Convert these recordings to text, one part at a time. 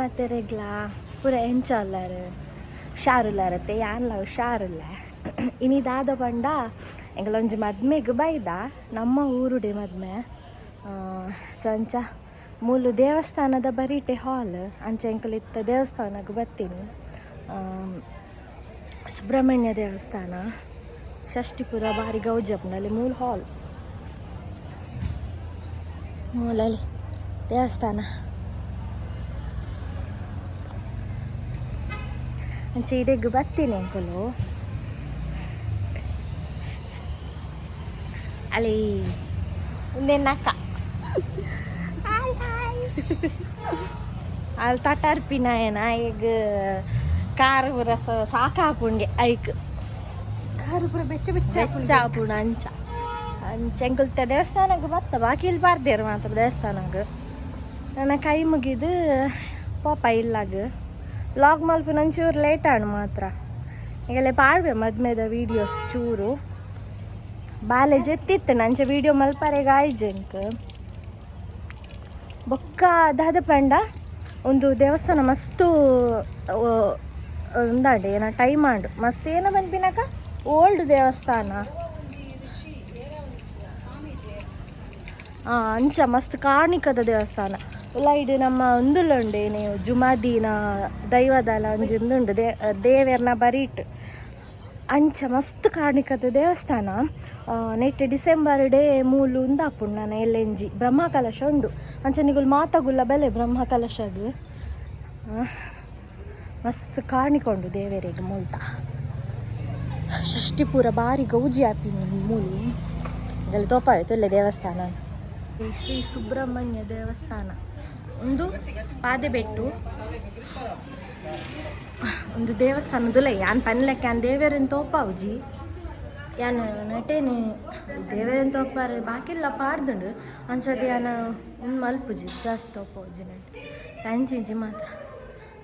ಮಾತೆರೆಗ್ಲಾ ಪೂರ ಎಂಚ ಉಲ್ಲಾರು ಹುಷಾರುಲ್ಲಾರತ್ತೆ ಯಾನ್ಲ ಹುಷಾರುಲ್ಲ. ಇನಿ ದಾದ ಪಂಡ ಎಂಕಲೊಂಜಿ ಮದ್ಮೆಗ್ ಬೈದ, ನಮ್ಮ ಊರುಡೆ ಮದ್ಮೆ. ಸೊ ಅಂಚ ಮೂಲು ದೇವಸ್ಥಾನದ ಬರಿಟೆ ಹಾಲ್, ಅಂಚ ಎಂಕುಲು ಇತ್ತ ದೇವಸ್ಥಾನಗ್ ಬತ್ತೀನಿ. ಸುಬ್ರಹ್ಮಣ್ಯ ದೇವಸ್ಥಾನ ಷಷ್ಠಿಪುರ ಬಾರಿ ಗೌಜಪ್ಪನಲ್ಲಿ ಮೂಲು ಹಾಲ್ ಮೂಲಲ್ಲಿ ದೇವಸ್ಥಾನ. ಅಂಚ ಇಡೆಗ್ ಬತ್ತೀನಿ ಎಂಕುಲು. ಅಲ್ಲಿ ಉಂದೆನ್ನಕ್ಕ ಹಾಯ್ ಹಾಯ್. ಅಲ್ಲಿ ತಟಾರ್ಪಿನ ಈಗ ಕಾರ್ ಪೂರ ಸಾಕಾಪುಂಗೆ ಐಕ್. ಕಾರು ಪೂರ ಬೆಚ್ಚ ಬೆಚ್ಚ. ಬೆಚ್ಚ ಆಪುಂಡು. ಅಂಚ ಅಂಚ ಎಂಕುಲ್ತ ದೇವಸ್ಥಾನಕ್ಕೆ ಬತ್ತ, ಬಾಕಿ ಇಲ್ಲಿ ಬಾರ್ದೇರು ಮಾತ್ರ ದೇವಸ್ಥಾನಗ್. ನನ್ನ ಕೈ ಮುಗಿದು ಪೋಪ ಇಲ್ಲಾಗ. ವ್ಲಾಗ್ ಮಲ್ಪುನ ಒಂಚೂರು ಲೇಟ್ ಆಣ್ ಮಾತ್ರ. ಈಗಲೇ ಪಾಡ್ವೆ ಮದ್ಮೆದ ವೀಡಿಯೋಸ್ ಚೂರು. ಬಾಲೆ ಜೆತ್ತಿತ್ತು, ನಂಚ ವೀಡಿಯೋ ಮಲ್ಪರೆಗ್ ಆಯ್ಜೆ ಎಂಕ್. ಬೊಕ್ಕ ದಾದ ಪಂಡ ಒಂದು ದೇವಸ್ಥಾನ ಮಸ್ತು ಉಂದಾಂಡ್, ಏನ ಟೈಮ್ ಆಂಡ್ ಮಸ್ತ್. ಏನ ಪನ್ಪಿನಕ ಓಲ್ಡ್ ದೇವಸ್ಥಾನ. ಅಂಚ ಮಸ್ತ್ ಕಾಣಿಕದ ದೇವಸ್ಥಾನ. ಉಲೈಡ್ ನಮ್ಮ ಉಂದುಲ್ಲ ಉಂಡು, ಏನೇ ಜುಮಾದೀನ ದೈವದಲ ಒಂಜಿ ಉಂದುಂಡು ದೇವೆರ್ನ ಬರೀಟ್. ಅಂಚ ಮಸ್ತ್ ಕಾಣಿಕದ ದೇವಸ್ಥಾನ. ನೆಟ್ ಡಿಸೆಂಬರ್ ಡೇ ಮೂಲು ಉಂದಾಪುಂಡು ನನ ಎಲ್ಲೆಂಜಿ ಬ್ರಹ್ಮ ಕಲಶ ಉಂಡು. ಅಂಚ ನಿಗುಲು ಮಾತಗುಲ್ಲ ಬೆಲೆ ಬ್ರಹ್ಮ ಕಲಶಗ್. ಮಸ್ತ್ ಕಾಣಿಕೊಂಡು ದೇವರಿಗೆ ಮೂಲ್ತ. ಷಷ್ಠಿಪುರ ಬಾರಿ ಗೌಜಿ ಆಪಿನಿ ಮೂಲು. ಇದೆಲ್ಲ ತೋಪಾಯ್ತು ಇಲ್ಲ ದೇವಸ್ಥಾನ. ಶ್ರೀ ಸುಬ್ರಹ್ಮಣ್ಯ ದೇವಸ್ಥಾನ ಒಂದು ಪಾದೆಬೆಟ್ಟು ಒಂದು ದೇವಸ್ಥಾನದುಲ್ಲ. ಯಾನ್ ಪನ್ಲೆಕ್ಕ ಯಾನ್ ದೇವೆರೆನ್ ತೋಪಾವುಜಿ, ಯಾನ್ ನಟೇನೆ ದೇವೆರೆನ್ ತೋಪಾರೆ ಬಾಕಿಲ್ಲ ಪಾಡ್ದುಂಡು. ಅಂಚದ ಯಾನ್ ಉಂದು ಮಲ್ಪುಜಿ, ಜಾಸ್ತಿ ತೋಪಾವುಜಿ ನಟ್ ಅಂಚಿಂಚಿ ಮಾತ್ರ.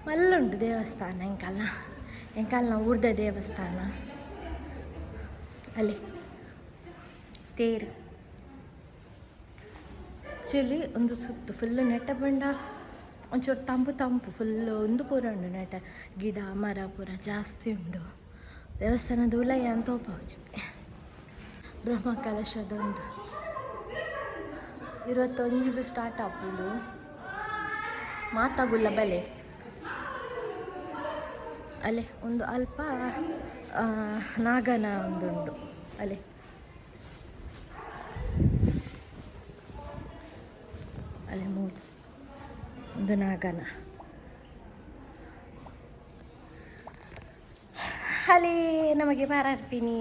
ಮಲ್ಲುಂಡು ದೇವಸ್ಥಾನ. ಎಂಕಲ್ನ ಎಂಕಲ್ನ ಊರ್ದ ದೇವಸ್ಥಾನ. ಅಲ್ಲಿ ತೇರು ಆ್ಯಕ್ಚುಲಿ ಒಂದು ಸುತ್ತು ಫುಲ್ ನೆಟ್ಟ ಬಂಡ ಒಂಚೂರು ತಂಪು ತಂಪು ಫುಲ್ ಒಂದು ಪೂರ ಉಂಡು. ನೆಟ ಗಿಡ ಮರ ಪೂರ ಜಾಸ್ತಿ ಉಂಡು. ದೇವಸ್ಥಾನದ ಉಲಯ ಅಂತ ತೋಪಾವುಜಿ. ಬ್ರಹ್ಮ ಕಲಶದ ಒಂದು 21ಗ್ ಸ್ಟಾರ್ಟ್ ಆಪುಂಡು. ಮಾತಾಗುಲ್ಲ ಬಲೆ. ಅಲ್ಲೇ ಒಂದು ಅಲ್ಪ ನಾಗನ ಒಂದುಂಡು ಅಲ್ಲೇ. ಅಲ್ಲೇ ಮೂರು ಒಂದು ನಾಗನ ಅಲ್ಲಿ ನಮಗೆ ಪಾರಾರ್ಪಿನಿ.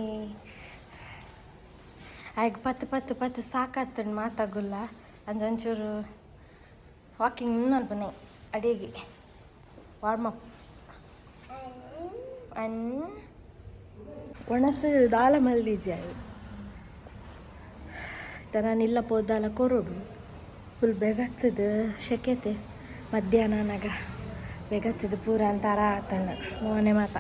ಆಗ ಪತ್ತು ಪತ್ತು ಪತ್ತು ಸಾಕಾತಂಡು ಮಾತಾಗುಲ್ಲ. ಅಂಚ ಒಂಚೂರು ವಾಕಿಂಗ್ ಮಲ್ಪನೆ ಅಡಿಗೆ ವಾರ್ಮ್ ಅಪ್ ಅನ್. ಒಣಸು ದಾಲ ಮಲ್ದಿಜಿ ಆಯ್ ನಾನು ಪೋದಾಲ ಕೊರೊಡು. ಫುಲ್ ಬೆಗತ್ತದ ಶೆಕೆತೆ ಮಧ್ಯಾಹ್ನ ನಾಗ ಬೆಗತ್ತದ ಪೂರ ಅಂತಾರ ಆತಣ್ಣ ಮೋನೆ ಮಾತ.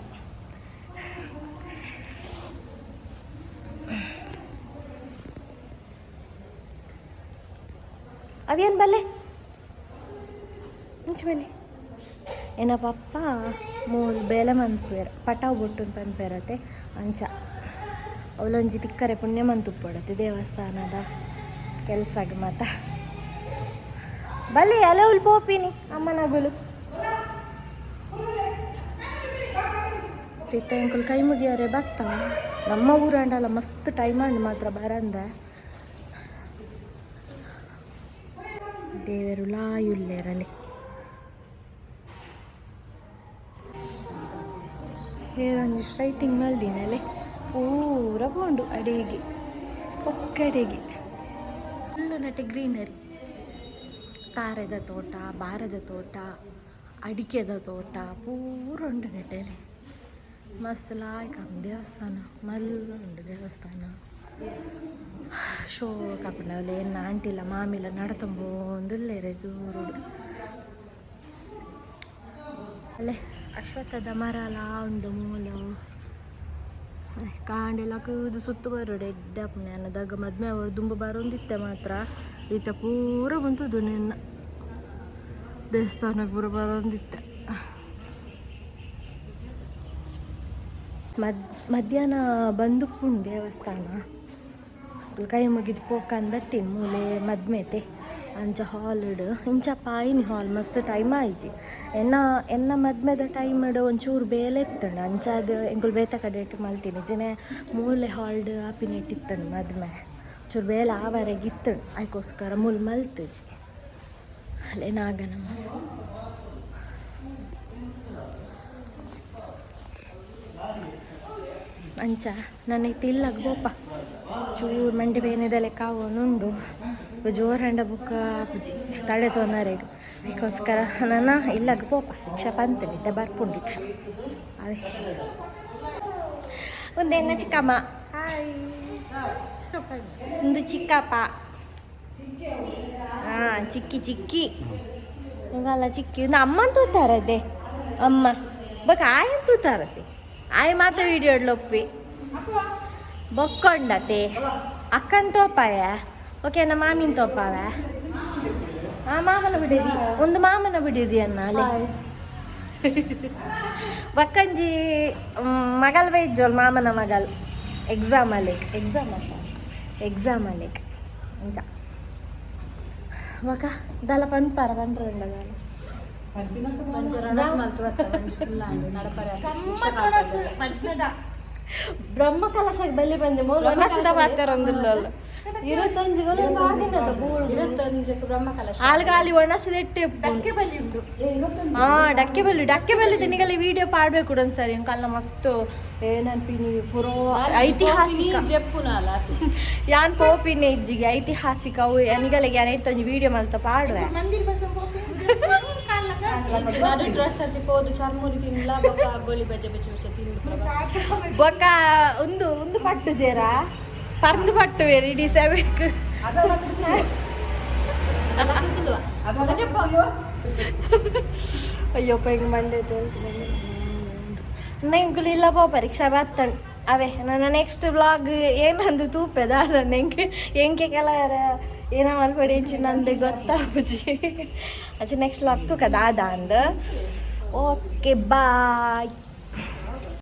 ಅವೇನು ಬಲ್ಲೆ ಮುಂಚೆ ಬಲ್ಲೆ. ಏನ ಪಪ್ಪ ಮೂಲು ಬೇಲೆ ಮನ್ಪುವೆರ್, ಪಟಾವು ಬೊಟ್ಟುನ್ ಪನ್ಪೆರತೆ. ಅಂಚ ಅವಲೊಂಜಿ ತಿಕ್ಕರೆ ಪುಣ್ಯ ಮಂತುಪ್ಪೊಡತೆ ದೇವಸ್ಥಾನದ ಕೆಲಸಗ್ ಮಾತ. ಬಲೆ ಅಲೆ ಉಲ್ ಪೋಪಿನಿ ಅಮ್ಮನಗುಲು. ಚಿತ್ತ ಎಂಕುಲು ಕೈ ಮುಗಿಯರೆ ಬತ್ತ. ನಮ್ಮ ಊರಂಡಲ ಮಸ್ತ್ ಟೈಮ್ ಆಂಡ್ ಮಾತ್ರ ಬರಂದ. ದೇವರು ಲಾಯುಲ್ಲೇರಲ್ಲಿ ಹೇರೊಂಜಿ ಸ್ಟ್ರೈಟಿಂಗ್ ಮಲ್ದಿನಲೆ ಪೂರ ಪೋಂಡು ಅಡಿಗೆ ಒಕ್ಕಡೆಗೆ. Full ನಟೆ greenery. ತಾರೆದ ತೋಟ, ಬಾರದ ತೋಟ, ಅಡಿಕೆದ ತೋಟ ಪೂರ ಉಂಡು ನೆಟೆಲೆ. ಮಸ್ತ್ ಲಾಯ್ಕ್ ದೇವಸ್ಥಾನ ಮಲ್ಲ ಉಂಡು ದೇವಸ್ಥಾನ. ಶೋಕ್ ಆಪುಂಡು ಅವ್ಲು. ಎನ್ನ ಆಂಟಿಲ ಮಾಮಿಲ ನಡತೊಂಬೊಂದುಲ್ಲೆರ್ ದೂರುಡು. ಅಲ್ಲೇ ಅಶ್ವತ್ಥದ ಮರಲ ಉಂಡು ಮೂಲು. ಕಾಂಡೆಲ ಕೂದು ಸುತ್ತು ಬರೋಡು ಎಡ್ಡೆ ಆಪುಂಡು. ಯಾನ್ ದಾಗ ಮದ್ಮೆ ಆವೊಡು ದುಂಬು ಬರೊಂದಿತ್ತೆ ಮಾತ್ರ. ಇತ್ತೆ ಪೂರ ಬಂತುದು ನಿನ್ನ. ದೇವಸ್ಥಾನಕ್ಕೆ ಪೂರ ಬರೋಂದಿತ್ತೆ. ಮಧ್ಯಾಹ್ನ ಬಂದುಪ್ಪುಂಡು ದೇವಸ್ಥಾನ. ಕೈ ಮುಗಿದು ಪೋಕಂದ್ ಬತ್ತೀನಿ. ಮೂಲೆ ಮದ್ಮೆತೆ ಅಂಚ ಹಾಲ್ಡ್ ಇಂಚ ಪಾಯಿನಿ. ಹಾಲ್ ಮಸ್ತ್ ಟೈಮ್ ಆಯ್ಜಿ. ಎನ್ನ ಎನ್ನ ಮದ್ಮೆದ ಟೈಮ್ ಒಂಚೂರು ಬೇಲೆ ಇತ್ತಂಡು. ಅಂಚಾದ್ ಎಂಕುಲು ಬೇತೆ ಕಡೆಟ್ ಮಲ್ತೀನಿ ಜಿನೆ. ಮೂಲೆ ಹಾಲ್ಡ್ ಆಪಿನೆಟ್ ಇತ್ತಂಡು ಮದ್ಮೆ. ಚೂರು ಬೇಲೆ ಆವರೆಗೆ ಇತ್ತಂಡು, ಅದಕ್ಕೋಸ್ಕರ ಮೂಲು ಮಲ್ತಜಿ. ಅಲ್ಲೇ ನಾಗನಮ್ಮ. ಅಂಚ ನನ್ನ ಇಲ್ಲಾಗ ಬೋಪ. ಚೂರು ಮಂಡಿ ಬೇನಿದ ಲೆಕ್ಕ ಉಂಡು. ಜೋರಂಡ ಬುಕ್ಕ ಆಪುಜಿ ತಡೆ ತೊಂದರೆಗ್. ಅದಕ್ಕೋಸ್ಕರ ನನ್ನ ಇಲ್ಲಾಗ ಪೋಪ. ರಿಕ್ಷಾ ಪಂತನಿದ್ದೆ, ಬರ್ಪುಂಡು ರಿಕ್ಷಾ. ಅವೇ ಒಂದೆನ್ನ ಚಿಕ್ಕಮ್ಮ, ಒಂದು ಚಿಕ್ಕಪ್ಪ. ಹಾಂ, ಚಿಕ್ಕಿ ಚಿಕ್ಕಿ ಹಿಂಗಲ್ಲ ಚಿಕ್ಕಿ. ಒಂದು ಅಮ್ಮನ ತೂತಾರದೆ ಅಮ್ಮ ಬೊಕ ಆಯನ್ ತೂತಾರತೆ. ಆಯ್ ಮಾತ ವಿಡಿಯೋ ಲೊಪ್ಪಿ ಬೊಕ್ಕೊಂಡತೆ. ಅಕ್ಕನ್ ತೋಪಾಯ. ಓಕೆ, ನಮ್ಮ ಮಾಮಿನ ತೋಪಾವ. ಆ ಮಾಮನ ಬಿಡಿದಿ, ಒಂದು ಮಾಮನ ಬಿಡಿದಿ ಅನ್ನ ಅಲ್ಲೇ. ಬಕ್ಕಂಜಿ ಮಗಲ್ ಬೈಜೋಲ್, ಮಾಮನ ಮಗಲ್ ಎಕ್ಸಾಮ್ ಅಲ್ಲಿಕ್, ಎಕ್ಸಾಮ್ ಅಪ್ಪ, ಎಕ್ಸಾಮ್ ಅಲ್ಲಿಕ್ ಅಂಚ. ಬೊಕ ದಾಲ ಪನ್ಪಾರ ಪನ್ರ ದಾಲ. ಬ್ರಹ್ಮ ಕಲಶಕ್ಕೆ ಬಲಿ ಬಂದೆ ಮೂಲ ಒಣಸದ ಪಾತೆರೊಂದುಲ್ಲ. 25 ಬ್ರಹ್ಮ ಕಲಶ. ಆಲ್ಗಾಲಿ ಒಣಸದ ಎಟ್ಟೆ. ಬಲಿ ಉಂಟು. ಹಾ, ಡಕ್ಕೆ ಬಲ್ಲಿ, ಡಕ್ಕೆ ಬಲ್ಲಿ. ತಿನಿಗಲ್ಲಿ ವಿಡಿಯೋ ಪಾಡ್ಬೇಕು ಒಂದ್ಸರಿ. ಅಂಕಲ್ನ ಮಸ್ತ್ ಏನನ್ಪಿನಿ ಪುರೋ ಐತಿಹಾಸಿಕ. ಜೆಪ್ಪುನಾಲ. ಯಾನ್ ಪೋಪಿನ ಇಜ್ಜಿಗೆ. ಐತಿಹಾಸಿಕ ಅವು ಅನಿಗಲಿಗೆ ಯಾನೈತೊಂಜಿ ವಿಡಿಯೋ ಮಲ್ತ ಪಾಡ್ವೆ. ಮಂದಿರ ಬಸ್ ನಡು ಡ್ರೆಸ್ ಅತಿ ಪೋದು ಚರ್ಮುರಿ ತಿನ್ಲ ಬೊಕ ಗೋಲಿ ಬಜೆ ಬೆಚ್ಚ ಬೆಚ್ಚ ತಿಂದು. ಬೊಕ ಒಂದು ಒಂದು ಪಟ್ಟು ಜೇರ ಪರ್ದು ಪಟ್ಟು ಬೇರೆ ಇಡೀ ಸೆವೆಕ್. ಅಯ್ಯಪ್ಪ, ಹಿಂಗೆ ಮಂಡೆ ಎಂಕುಲು ಇಲ್ಲ ಪೋಪ. ರಿಕ್ಷಾ ಬತ್ತಣ್ ಅವೇ. ನನ್ನ ನೆಕ್ಸ್ಟ್ ಬ್ಲಾಗ್ ಏನಂದು ತೂಪೆ ದಾದ. ಎಂಕೆ ಎಂಕೆ ಕೆಲವರ ಏನ ಮಲ್ಪಡಿ ನಂದು ಗೊತ್ತಾಪುಜಿ. ಅಚ್ಚೆ ನೆಕ್ಸ್ಟ್ ಬ್ಲಾಗ್ ತೂಕ ದಾದ ಅಂದ್. Okay, bye.